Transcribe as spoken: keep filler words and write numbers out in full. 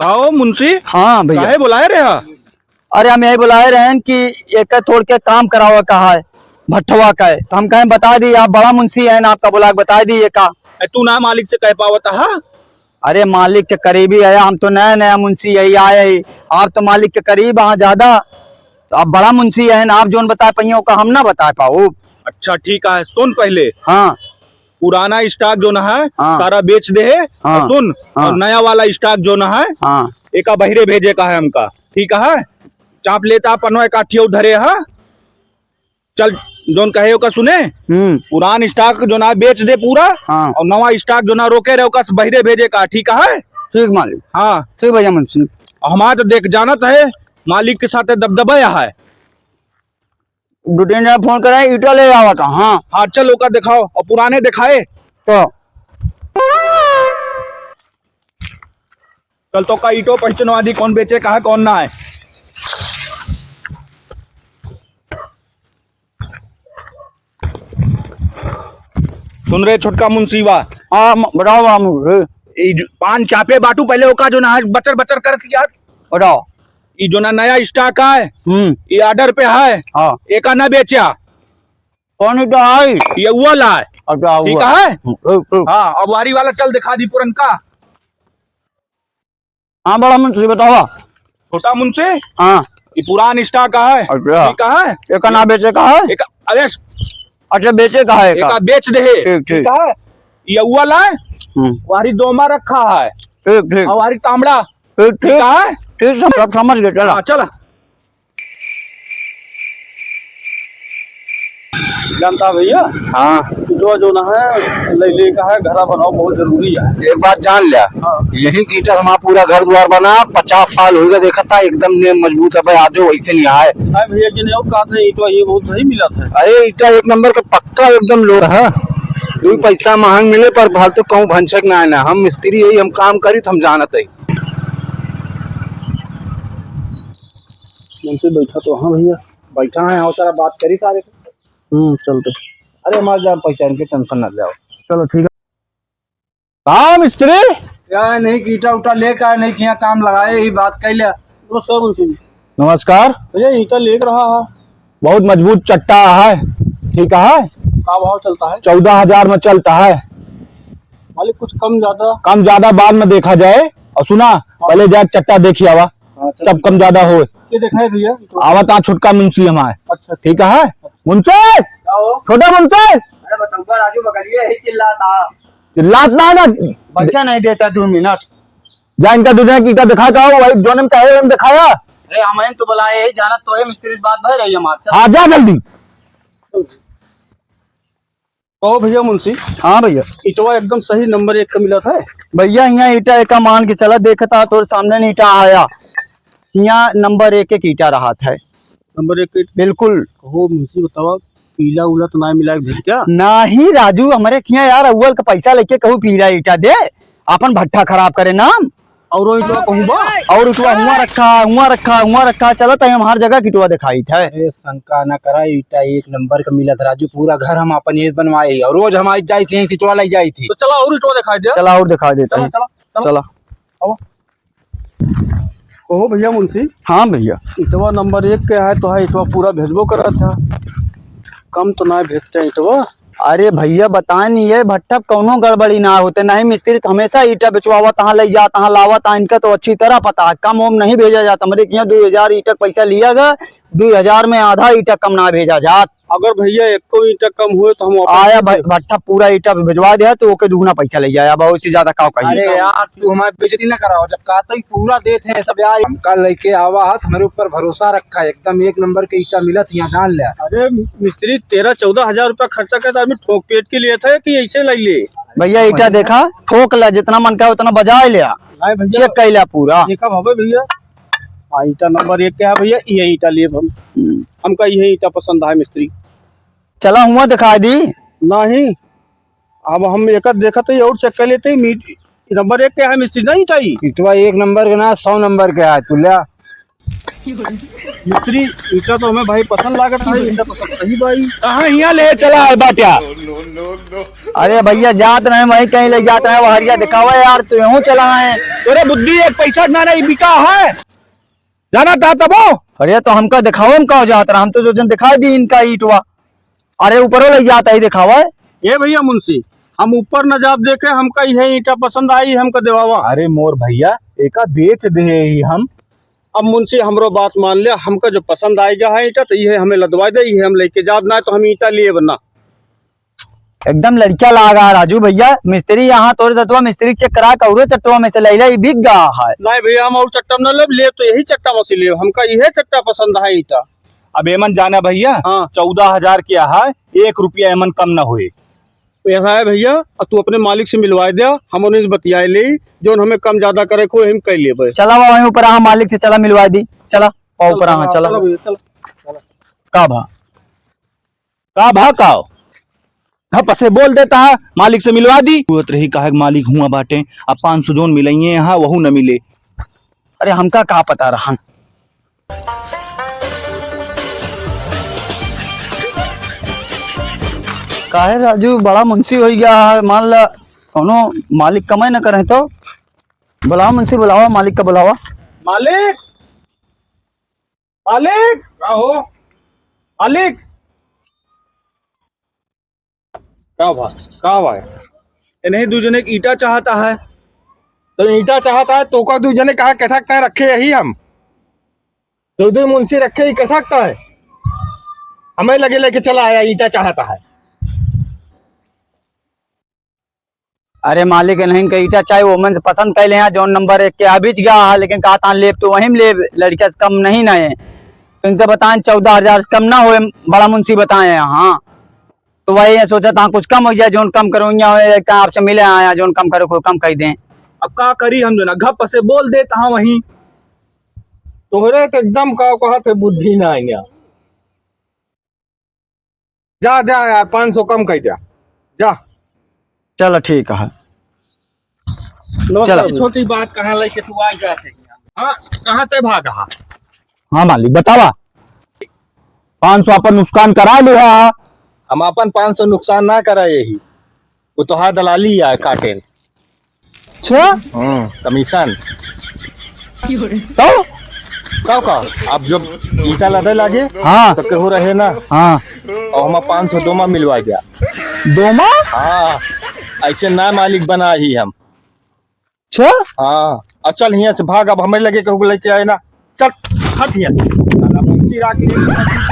आओ मुंशी। हाँ भैया। काहे बुलाए रहे हा? अरे, हम यही बुलाए रहेन कि एक थोड़ के काम करावे का है, भट्ठवा का है। तो हम कहें, बता दी, आप बड़ा मुंशी हैं, आपका बुला के बता दी ये का। ए, तू ना मालिक से कह पावत हा? अरे, मालिक के करीबी है, हम तो नया नया मुंशी यही आए ही। आप तो मालिक के करीब हाँ ज्यादा, तो आप बड़ा मुंशी हैं, आप जोन बता पाइए, ओका हम ना बता पाओ। अच्छा, ठीक है, सुन पहले। हाँ। पुराना स्टॉक जोन है, हाँ। सारा बेच दे है। हाँ। और सुन, हाँ। और नया वाला स्टॉक जोन है, हाँ। एका बहिरे भेजे का है हमका, ठीक है? चाप लेता पनवा एक आठियो धरे है। चल, जोन कहे ओका सुने। हम्म। पुरान स्टॉक जोन है बेच दे पूरा, हाँ। और नवा स्टॉक जोन है रोके रहे ओका बहिरे भेजे का, ठीक है? ठीक मालिक। हाँ। ठीक भैया मुंशी। हमार तो देख जानत है, मालिक के साथ दबदबा है। दो तीन जना फोन करे, ईटा ले आवा था। हाँ। हाँ, चल ओका दिखाओ और पुराने दिखाए। तो चल तो का ईटो पहचानवा दी, कौन बेचे का है, कौन ना है। सुन रे छोटका मुंशीवा। हाँ, म-, बताओ मामू, ए। ई जो पान चापे बाटू, पहले ओका जो ना है बचर बचर करत यार। बताओ। ई जो ना नया स्टॉक है, हम्म। ई ऑर्डर पे है, हाँ। एका ना बेचा। कौन ईटा है? ये हुआ ला है। अच्छा, ठीक हुआ। है? हम्म, हम्म, हम्म। हाँ, अब वारी वाला चल दिखा दी पुरनका। हाँ, बड़ा मुंशी बतावा। छोटा मुंशी? हाँ। ये पुरान स्टॉक का है। अच्छा। ठीक है? एका ना बेचे का है? एक, अरे अच्छा, बेचे का है एका? एका बेच दे है। ठीक, ठीक। ठीक है? ये हुआ ला है? हम्म। वारी दोमा रखा है। ठीक, ठीक। और वारी तांबड़ा। ठीक, ठीक। ठीक है? ठीक, सब, सब समझ गए, चला। हाँ, चला। जानता भैया? हाँ। ईटवा जो ना है, ले, ले का है, घरा बनाओ, बहुत जरूरी है। एक बात जान लिया, हाँ। यही ईटा हमारा पूरा घर द्वार बना, पचास साल हो गए, देखा था, एकदम ने मजबूत है भाई, आज वैसे नहीं आए। अरे भैया जी, नहीं, और कहा था, ईटवा ये बहुत सही मिला था। अरे, ईटा एक नंबर का पक्का एकदम लोग है, दो पैसा महंग मिले, पर फालतू कहूँ भंसक ना है ना, हम मिस्त्री है, हम काम करी, तो हम जानत है। मुंशी बैठा तो हाँ भैया। बैठा है, आओ, जरा बात करी सारे। हम्म, चलते। अरे, हमारे जान पहचान के, टेंशन ना ले आओ। चलो, ठीक है। हाँ, मिस्त्री? क्या नहीं, ईटा उटा लेकर आए, नहीं किया काम लगाए, ही बात कर लिया। नमस्कार मुंशी जी। नमस्कार। भैया, ईटा लेकर रहा है। बहुत मजबूत चट्टा है, ठीक है? का भाव चलता है? चौदह हजार में चलता है। मालिक, कुछ कम ज्यादा? कम ज्यादा बाद में देखा जाए। और सुना, हाँ। पहले जाके चट्टा देखी आवा, हाँ, चल। तब कम ज्यादा हो। ये देखा है भैया, तो आवा ता छोटका मुंशी हमारे। अच्छा। ठीक है मुंशी, क्या हो? छोटा मुंशी। अरे बतौबा राजू बगलिया ही चिल्लाता। चिल्लात ना ना। बच्चा नहीं देता दो मिनट। जा इनका दो जना की ईटा दिखा का हो, वही जोन में कहे हम दिखाया। अरे हम तो बुलाए ही, जाना तो है मिस्त्री से बात भर रही हमारे। हाँ, जा जल्दी। कहो भैया मुंशी। हाँ भैया। ईटवा एकदम सही नंबर एक का मिला था। भैया, यहाँ ईटा एका मान के चला, देखता तोर सामने न ईटा आया, यहाँ नंबर एक एक ईटा रहा था। नंबर एक ईटा? बिल्कुल। कहो मुंशी, बतावा, पीला उला तो ना मिला भेज क्या? नाही राजू, हमरे किया यार अव्वल का पैसा लेके कहू पीला ईटा दे, अपन भट्ठा खराब करे नाम। और वो इटवा कहूँ बा? और इटवा हुआ रखा, हुआ रखा, हुआ रखा, चलत है हमार जगह किटवा दिखाई था। अरे शंका ना करा, ईटा एक नंबर का मिलत राजू, पूरा घर हम अपन ये बनवाए ही, और रोज हम आई जाई थी, इटवा लाई जाई थी। तो चला और इटवा दिखाई दे। चला और दिखा देते चला, हैं। चला, चला। चला। आओ। कहो भैया मुंशी। हाँ भैया। इटवा नंबर एक के है तो है, इटवा पूरा भेजबो करा था, कम तो ना भेजते इटवा। अरे भैया, बताए नहीं है भट्ठा, कौनो गड़बड़ी ना होते, नहीं मिस्त्री तो हमेशा ईटा बिचवावत, तहाँ ले जा, तहाँ लावत, तहाँ इनका तो अच्छी तरह पता है, कम वम नहीं भेजा जाता। हमरे यहाँ दो हजार ईटा का पैसा लिया गया, दो हजार में आधा ईटा कम ना भेजा जात। अगर भैया एको ईटा कम हुए तो हम वापस आया भेज देब। भट्ठा पूरा ईटा भिजवा दे तो ओके दुगुना पैसा ले जाए, अब उससे ज्यादा का कही। अरे यार, तू हमारी बेइज्जती ना कराओ, जब कहते ही पूरा देते हैं सब यार। हमका लेके आवा हाथ, हमारे ऊपर भरोसा रखा है, एकदम एक नंबर के ईटा मिलत यहाँ, जान ले। अरे मिस्त्री, तेरह चौदह हजार रुपया खर्चा करता आदमी ठोक पेट के लिए था कि ऐसे लाई ले? भैया ईटा देखा, ठोक ला, जितना मन का उतना बजाए ले, नहीं भैया, चेक कर ले पूरा। देखा भावे भैया, हाँ, ईटा नंबर एक के है भैया, ये ईटा लिए हम। हम्म। हमका ये ईटा पसंद है मिस्त्री। चला हुआ दिखा दी। नहीं, अब हम एक देखते ही और चेक कर लेते ही, मीट नंबर एक के है मिस्त्री, नहीं ईटा ही। इटवा एक नंबर के ना, सौ नंबर के है, तू ले। मिस्त्री, ईटा तो हमें भाई पसंद लागत है, ईटा पसंद नहीं भाई। कहाँ हियाँ ले चला है बाट्या? अरे भइया, जात रहे, वहीं कहीं ले जात रहे, वो हरिया दिखावा यार, तू यूं चला है। तोरे बुद्धि एक पैसा ना नहीं बिका है, जाना था तबो। अरे तो हमका दिखावा, हम कहाँ जात रहा, हम तो जो जन दिखा दी इनका ईटवा। अरे ऊपरो ले जाता ही दिखावा है। ए भइया मुंशी, हम ऊपर न जाब देखे, हमका इहे ईटा पसंद आई, हमका देवावा। अरे मोर भइया, एका बेच दे ही हम। अब मुंशी हमरो बात मान ले, हमका जो पसंद आइगा है ईटा तो इहे हमें लदवाइ दे, इहे हम लेके जाब, ना तो हम ईटा लिए ना। एकदम लड़किया लागा राजू भइया, मिस्त्री यहाँ तोरे दतवा मिस्त्री check करा के औरो चट्टवा में से लैला, ई बिक गा है। नहीं भइया, हम और चट्टा न लेब, लेब तो यही चट्टा में से लेब, हमका इहे चट्टा पसंद है ईटा। अब एमन जाना भइया, हाँ। चौदह हजार के है, एक रुपया एमन कम न होए। ऐसा है भइया, अब तू अपने मालिक से मिलवाए दे, हम उन्हीं से बतियाए ले, जोन हमें कम ज्यादा करे को हम कह लेबे। चला वहीं ऊपर, हाँ, मालिक से चला मिलवाए दी, चला, पाँव ऊपर, हाँ, चला। चला भइया, चला। का भा? का भा का? घप से बोल देता है, मालिक से मिलवा दी। हुआ तो रही काहे के मालिक हुआ बाटे, अब पाँच सौ जोन मिलइए यहाँ, वहू न मिले। अरे हमका का पता रहन। काहे राजू, बड़ा मुंशी होइ गया है, मान ला कौनो मालिक कमाई न करे तो। बुलावा मुंशी, बुलावा, मालिक का बुलावा। मालिक, मालिक, का हो? मालिक, का भा, का भा? इन्हीं दू जने के ईटा चाहता है। तो ईटा चाहता है, तो का दू जने कहा कैसा तय रखे यही हम? दो दो मुंशी रखे ही कैसा तय? हमें लगे लेके चला आया, ईटा चाहता है। अरे मालिक, इन्हीं के ईटा चाहे, वो मन से पसंद कर ले, जौन नंबर एक के आ बीच गया है, लेकिन कहा था लेब तो वहीं लेब, लड़का से कम नहीं ना है। तो इनसे बताएं, चौदह हजार से कम ना होए, बड़ा मुंशी बताए हैं, हाँ। तो वही ये सोचा था कुछ कम हो जाए, जौन कम करो, यहाँ हो, एक आपसे मिले आया, जौन कम करो, कोई कम कह दें। अब का करी हम, जो ना घप से बोल देता हाँ वहीं। तोहरे तो एकदम का कहत है, बुद्धि ना है। जा, जा यार, पाँच सौ कम कर जा, जा। चलो ठीक है। नमस्कार। चलो। छोटी बात कहाँ लेके तू आ जाते हैं? हाँ, कहाँ ते भाग रहा? हाँ मालिक, बतावा। पाँच सौ अपन नुकसान करा ले हा। हम अपन पाँच सौ नुकसान ना करा यही, वो तो हा दलाली है काटेन। अच्छा? हम्म, कमीशन। तो? तब का? अब जब ईटा लदे लागे, हाँ। तो केहू रहे ना। हाँ। और हम पाँच सौ दोमा मिलवा गया। दोमा? हाँ, ऐसे ना मालिक बना ही हम। अच्छा? हाँ, और चल हियाँ से भाग, अब हमें लगे केहू लेके आए ना। चल, हट हियाँ। साला मुंशी राख ले।